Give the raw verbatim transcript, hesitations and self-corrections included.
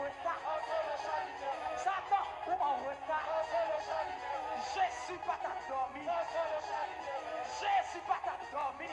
reta. Satan, ou an reta. Jezi pa t ap dòmi. Jezi pa t ap dòmi.